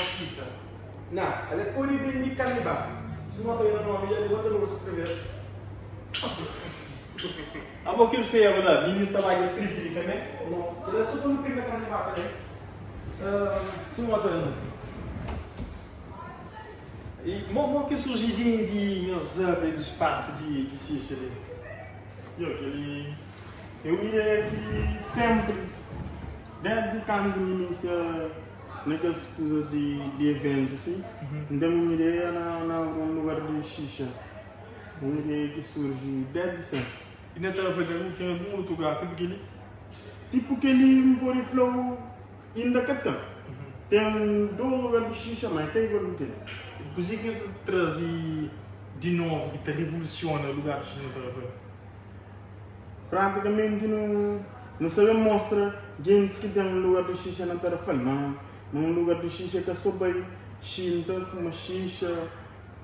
masisa. Na, el é pode ben di karni baka. Su nota ben na nomi dja li, bota lugar su skrever. Abo kel feru la, minis ta bai strip li tanbe? No, kel la so pa nu prima karni baka li. Su nota ben na. I mo mo ki surji ideia di nhos abri es spasu di di xixa li? Yo, kel-li é un ideia ki sénpri, désdi kantu N inisia na kes kuzas di di eventu si, N ten un ideia na na abri un lugar di xixa. Un ideia ki surji désdi sénpri. I na ta faze algun ten algun otu lugar tipu kel-li? Tipu kel-li N pode fla-u. Inda ka ten. Ten dos lugar di xixa, ma é ka igual ku kel. Kuzê ki nhos ta traze di novu ki ta revolusiona lugar di xixa na Tarrafal? Pratikamenti nu nu sta ben mostra gentis ki ten lugar di xixa na Tarrafal ma ma un lugar di xixa é ka so bai xinta, fuma xixa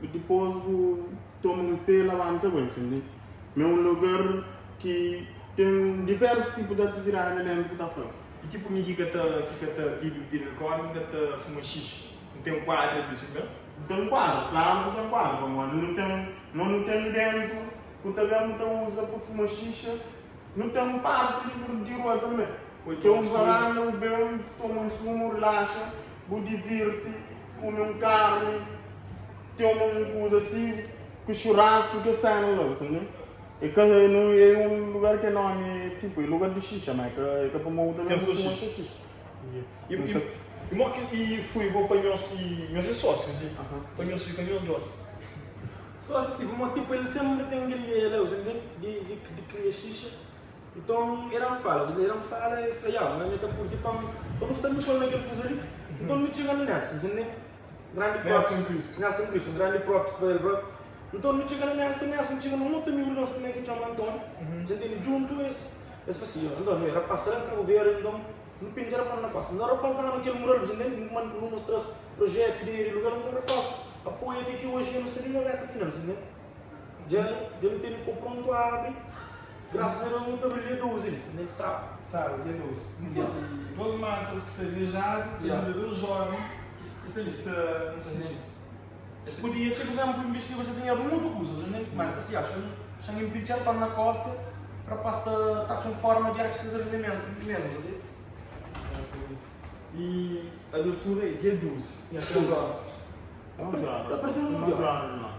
i dipôs bu toma un pé labanta bai, bu ntende? Ma é un lugar ki ten diversus tipu di atividadi dentu ki ta faze. E tipo mi ki ka ta ki ka ta bibi bibida alcoólica, n ka ta fuma xixi. N ten kuadra disso nta? N ten kuadra, klaru ki ten kuadra, pamodi nu ten, no nu ten li dentu ku ta ben bu ta uza pa fuma xixa, nu ten un parti di di rua tanbe, ki é un varanda, bu ben toma un sumu, rilaxa, bu divirti, kume un karni, toma un kuza si, ku xurasku, kes sena la, bu sta ntende? É ka é nu é un lugar ke nomi é tipo é lugar di xixa ma é ka é ka pamodi bu ta ben Ten bu so fuma xixa. so xixa. E, Nu e, sa e mo ki e fui bo pa nhos e nhos é sósiu si? Pa nhos fika nhos dos. Sósiu si, pamodi tipo el senpri ten kel ideia la, bu sa ntende? Di di di kria xixa. Nton el dan fala, el dan fala el fla, ya, ma nha ta kurti pa pa nu sta mi ku el na kel kuza li. Nton nu txiga na Nelson, bu sa ntende? Grandi props. Nelson Cristo. Nelson Cristo, grandi props pa el propi. Nton nu txiga na Nelson, Nelson txiga na un otu amigu di nos tanbe ki txoma Antoni. Dja ntende djuntu es es fla si, Antoni, rapaz sta la na Kabu Verdi, nton nu pintxa rapaz na kosta. Nton rapaz danu kel mural, bu sa ntende? Nu manda nu mostra-s projetu, ideia di lugar, nton rapaz apoia ti ki oji nu sta li na reta final, bu sa ntende? Dja dja nu tene ku prontu abri, grasas a Deus nu ta abri dia 12 li, nen sábadu. Sábadu, dia 12. Nton, dos matas ki sta viajadu, ta djuda dos jóven ki sta li, sta nu sta li. Es podia, pur izénplu, invistiba se dinheru nun otu kuza, mas es fla si, Xa N inpitxa-l pa N na kósta, rapás ta atxa un fórma di atxa ses rendimentu ménus. I abertura é dia 12. Nha 12 óra. A partir di 9 óra.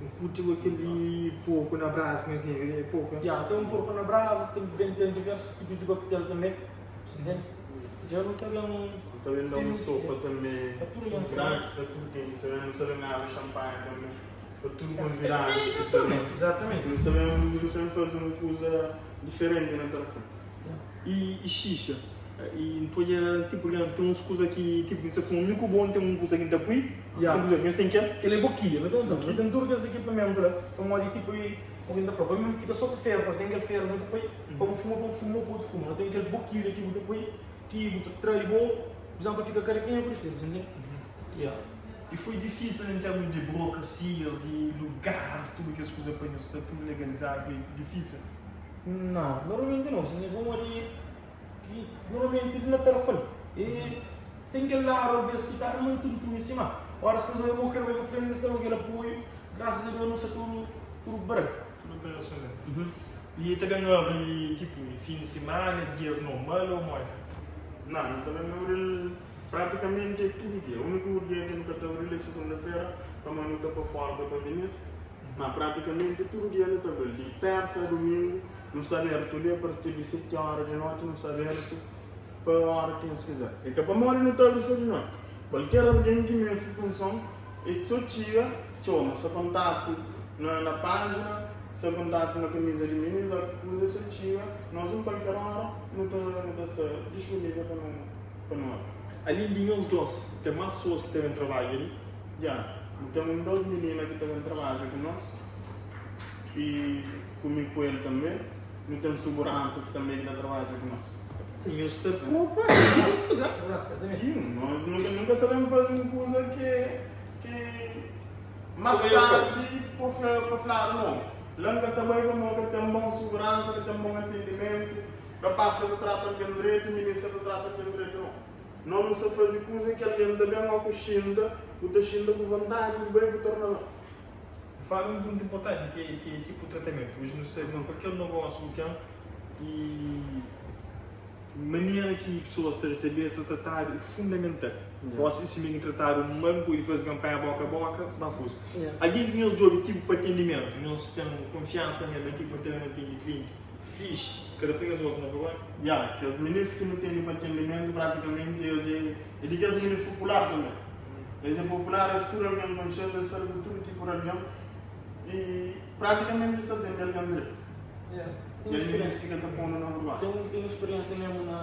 N kurti ku kel-li porku na brasa ki nhos ten, é porku? Ya, ten un porku na brasa, ten ben ten diversus tipus di koktel tanbe, bu ntende? Dja nu ta ben. Nu ta ben da un sopa tanbe grátis pa tudu ken ki sta ben. Nu sta ben abri xanpanha tanbe pa tudu konvidadus ki sta ben. Exatamente. Nu sta ben, nu sta ben faze un kuza diferenti na Tarrafal. I xixa? I N ta odja tipo ten uns kuza ki tipo N sta fuma mi ku bo N ten un kuza ki N ta pui Ya. ten kuza nhos ten kel? Kel é bokia, nu ten usa, nu ten tudu kes ekipamentu la pamodi tipo i como ki N ta fla pa mi fika so ku feru, pa ten kel feru nu ta pui pa bu fuma pa bu fuma pa otu fuma, nu ten kel bokia ki bu ta pui ki bu ta tra di bo bu zan pa fika kada kenha ku di se, bu ntende? Ya. I foi difisil en termus di burokrasias i lugaris tudu kes kuza pa nhos sta tudu legalizadu foi difisil? Nau, normalmenti nau, si pamodi ki normalmenti li na Tarrafal e ten kel ladu alves ki ta arma ntuntuni sima oras ki nos bai bo kre bai pa frenti es ta da kel apoiu grasas a Deus nu sta tudu tudu preparadu. Tudu operasional. I ta ben abri tipo fin di simana, dias normal ou modi? Nau, nu ta ben abri-l pratikamenti é tudu dia. Uniku dia ki nu ka ta abri-l é sugunda-fera pamodi nu ta poi folga pa minis. Ma pratikamenti tudu dia nu ta abri-l, di tersa a dumingu nu sta abertu li a partir di seti ora di noti nu sta abertu pa ora ki nhos kizer. E ka pamodi nu ta abri so di noti, kualker algen ki meste funson e so txiga txoma sa kontatu na na pajina, sa kontatu na kamiza di minis o ki kuza e so txiga nos un kualker ora nu ta nu ta sta dispunivel pa nu pa nu abri. Alén di nhos dos, ten más pesoas ki ta ben trabadja li? Dja, nu ten un dos minina ki ta ben trabadja ku nos i ku mi ku el tanbe. Nu ten suguransas tanbe ki ta trabadja ku nos. Sin, nhos sta ku kuza. Sin, nos nunka sa ben faze un kuza ki ki mas tardi pa fla pa fladu no, la N ka ta bai pamodi ka ten bon suguransa, ka ten bon atendimentu, rapaz ka ta trata algen dretu, minis ka ta trata algen dretu, no. Nos nu sta faze kuza ki algen ta ben ó ku xinta, bu ta xinta ku vontadi di bai bu torna la. Fala un pontu inportanti ki é ki é tipu tratamentu. Oji nu sabe ma kualker nogósiu bu ten i manera ki pesoas ta resebe, ta tratadu é fundamental. Gósi si algen tratadu mal, bu pode faze kanpanha boka a boka, má kuza. Algen ki nhos djobe tipu pa atendimentu, nhos ten kunfiansa nel, ma tipu ta ben atende klienti fixi, ka ta poi nhos rostu na vergonha? Ya, kes minis ki nu tene pa atendimentu pratikamenti es é é di kes minis popular tanbe. Es é popular, es tudu algen konxe-s, es sta ku tudu tipu di algen i pratikamenti es ta atende algen dretu. Kel minis ki ka ta pô-nu na vergonha. Ten ten speriensia mesmu na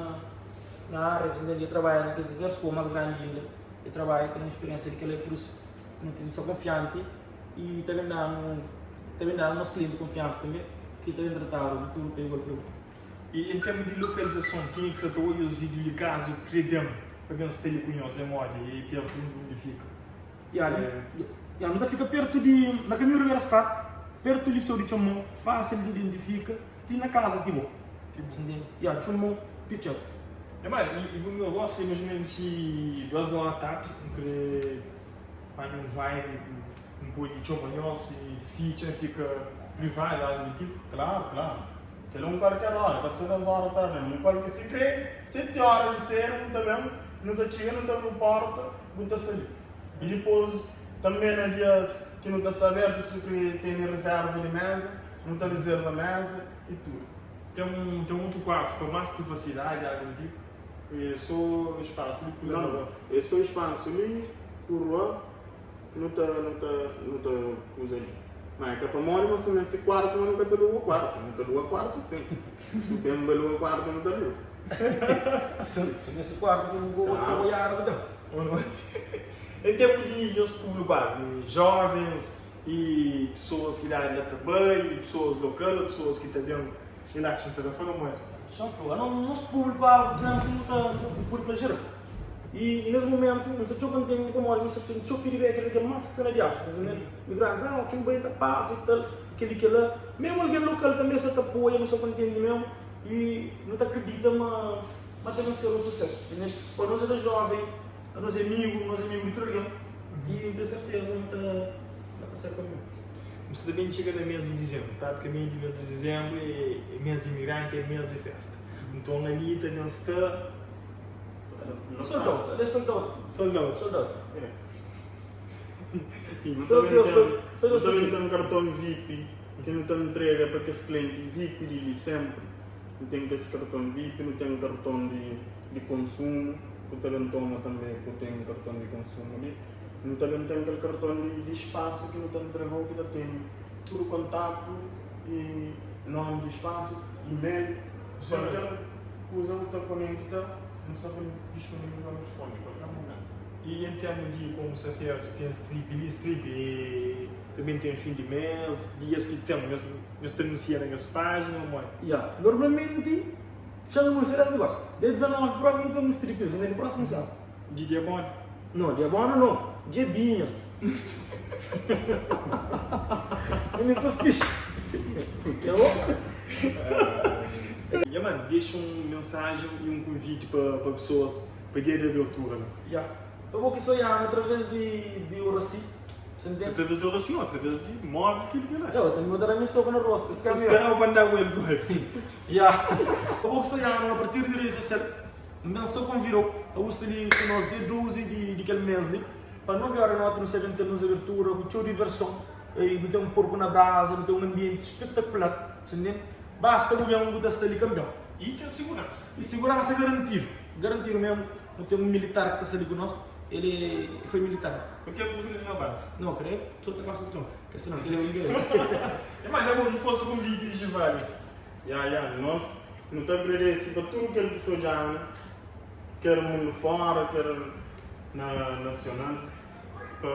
na área, dja dja trabadja na kes diversus ku más grandi inda, dja trabadja, ten speriensia di kel-la, pur isu nu ten sta konfianti i ta ben da-nu ta ben da-nu nos klienti konfiansa tanbe ki ta ben tratadu di tudu pa igual pa igual. I en termu di lokalizason, kenha ki sa ta odja es vídiu li kazu kre ben pa ben sta li ku nhos é modi? É pertu undi fika? Ya, ya, nu ta fika pertu di, na kaminhu Riberas Prata, pertu Liseu di Txonmon, fásil di identifika, li na kaza ti bo. Ti bo. Ntende? Ya, Txonmon, Pitxau. É modi? I bu negósiu é más o ménus si 2 óra tardi, N kre panha un vibe, N pode txoma nhos i fitxa, fika privadu, algu di tipu? Klaru, klaru. Kel un kualker óra, ka so des óra tardi, un kualker, si kre seti óra di sedu bu ta ben, nu ta txiga, nu ta abri porta, bu ta sai. I dipôs tanbe na dias ki nu ta sta abertu, si kre tene rizerva di meza, nu ta rizerva meza i tudu. Ten un ten otu kuartu pa más privasidadi, algu di tipu? É so spasu li ku la na Nau, rua? é so spasu li ku rua. Nu ta nu ta nu ta kuza li. Ma é ka pamodi ma su meste kuartu ma nu ka ta luga kuartu. Nu ta luga kuartu sin. Su ben ba luga kuartu nu ta luga. Sin, su meste kuartu ku bu ta boiada bu ten. Em termu di nhos públiku alvu, jovens e pesoas ki idadi la ta bai, e pesoas lokal ou pesoas ki ta ben relaxa na Tarrafal ou moeda? Xa fla, nos públiku alvu, por exemplu, nu ta nu pode fla geral. I nes mumentu, N sta txeu kontenti pamodi N sta ten txeu feedback di algen más ki sta na diáspora, migrantis, ah, kin bai ta pasa i tal, kel-li kel-la. Mésmu algen lokal tanbê sta ta apoia, nu sta kontenti mésmu i nu ta kridita ma ma ta ben ser un susésu. Pa nos é ta jóven, anos é amigu, nos é amigu di tudu algen i N ten serteza ma ta ma ta ser kanpion. Nu sta ta ben txiga na mês di dizénbru. Pratikamenti mês di dizénbru é mês di imigranti, é mês di fésta. Nton ali ta ben sta. Sold out, ali é sold out. Sold out. Sold out. Nu também tem, nu também tem karton VIP ki nu ta entrega pa kes klienti VIP di li sempri. Nu ten kes karton VIP, nu ten karton di di konsumu ku ta ben toma tambe ku ten karton di konsumu li. Nu ta ben ten kel karton di di spasu ki nu ta entregau ki ta tene tudu kontaktu i nomi di spasu, email, kualker. Kuza bu ta konekta, nu sta dispunivel pa responde kualker mumentu. I en termu di komu sta fetu, ten strip li, strip e tanbe ten fin di mes, dias ki ten, nhos nhos ta anunsia na nhos pajina o modi? Ya, normalmenti xa nu anunsia des gosi, dia 19 propi nu ten un strip li, na prosimu sábadu. Di dia bonu? No, dia bonu no, dia binhas. Ami sou fixi. Tá bom? Nha mano, dexa un mensajen i un konviti pa pa pesoas pa dia di abertura la. Ya. Pa bo ki sonhaba através di di Oracy, bu sa ntende? Através di Oracy no, através di móvel kel ki la. Ya, bo tanbe bo ta da mi soku na rostu. Sa speraba pa N da ku el gosi. Ya. Pa bo ki sonhaba a partir di redi sosial, N ben so konvidau pa bu sta li ku nos dia 12 di di kel mes li. Pa 9 ora di noti nu sta ben ten nos abertura ku txeu diverson i nu ten un porku na braza, nu ten un anbienti spetakular, bu sta ntende? Basta bu ben bu ta sta li kanpion. I ten siguransa. I siguransa garantidu, garantidu mesmu. Nu ten un militar ki ta sta li ku nos, el é foi militar. Kualker kuza li na base. No, kre so ta gosta di txon, ke si no kel é un gere. E manda bo, nu fosi konviti di Giovanni. Ya, ya, nos nu ta agradese pa tudu kel ki sta odja-nu, ker mundu fora, ker na nasional, pa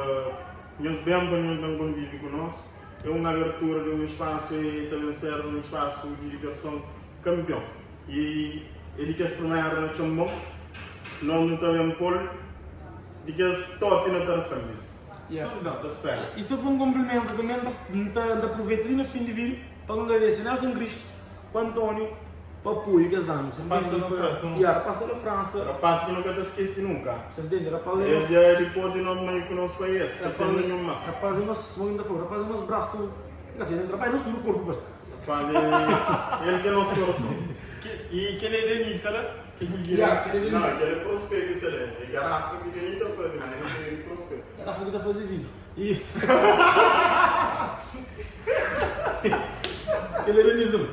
nhos ben, pa nhos ben konvive ku nos. É un abertura di un spasu i ta ben ser un spasu di diverson kanpion. I é di kes primeru na Txonbon, nos nu ta ben pô-l di kes top na Tarrafal mes. Yeah. Ta spera. I so pa un konplimentu tanbe, N ta aproveita li na fin di vídiu pa N agradese Nelson Cristo ku António. Pa apoio ki es danu. Você Rapaz entende? na França, não? Yeah, rapaz sta na França. Rapaz ki nu ka ta skese nunka. Você entende? Rapaz é Es nos dja é dipôs di nos mãe ku nos pai es ka ten ninhun más. Rapaz é nos, mãe ta fla, rapaz é nos braço. Ka sei, rapaz é nos tudu korpu parse. Rapaz é el ki é nos korason. E kel é Denis, sta la? Kel ki gira? Yeah, kel é Não, Denis. kel é Prosper ki sta la. É garafa ki Denis ta faze, mas el é di Prosper. Garafa ki ta faze vidru. E kel é Denizão.